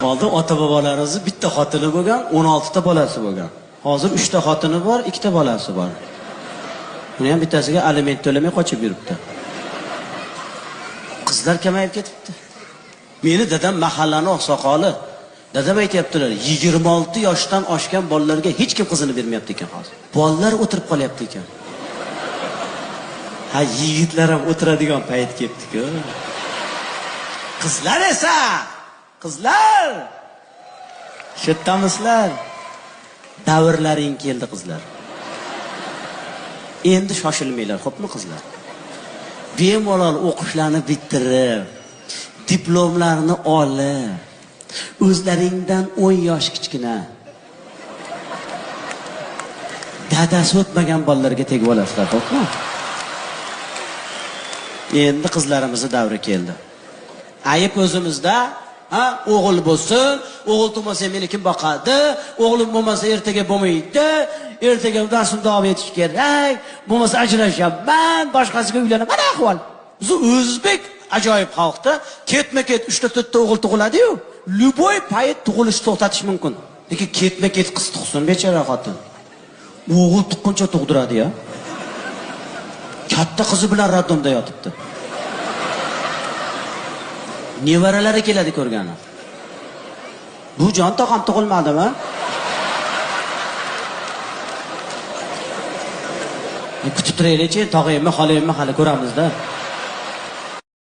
Oldin ota bobolarimizni bitta xotini bo'lgan, 16 ta bolasi bo'lgan. Hozir 3 ta xotini bor, 2 ta bolasi bor. Uni ham bittasiga aliment to'lamay qochib yuribdi. Qizlar kamayib ketibdi. Meni dadam mahallani oqsoqoli. Dadam aytayaptilar, 26 yoshdan oshgan bolalarga hech kim qizini bermayapti ekan hozir. Bolalar o'tirib qolyapti ekan. Ha, yigitlar ham o'tiradigan payt kelibdi-ku. Qizlar esa, qizlar, shu yerdamisizlar? Davrlaring keldi qizlar. Endi shoshilmanglar, xo'pmi qizlar? Bemalol o'qishlarni bitirib, diplomlarni olib, o'zlaringdan 10 yosh kichkina dadasi o'tmagan bolalarga tegib olasizlar, xo'pmi? Endi qizlarimizni davri keldi. Ayib o'zimizda, ha, o'g'il bo'lsin, o'g'il tug'masa meni kim boqadi? O'g'lim bo'lmasa ertaga bo'lmaydi, ertaga darsim davom etish kerak, bo'lmasa ajrashaman, boshqasiga uylanaman. Mana ahvol. Biz o'zbek ajoyib xalqda ketma-ket 3 ta 4 ta o'g'il tug'iladi-yu, любой payt tug'ilishni to'xtatish mumkin. Lekin ketma-ket qiz tug'sin bechora xotin. O'g'il tuqquncha tug'diradi-ya. Katta qizi bilan raddomda yotibdi. Nevaralari keladi ko'rgani. Bu jon tog'am tug'ilmadimi? Kutib turaylikchi, tog'aymi, xolaymi hali ko'ramizda.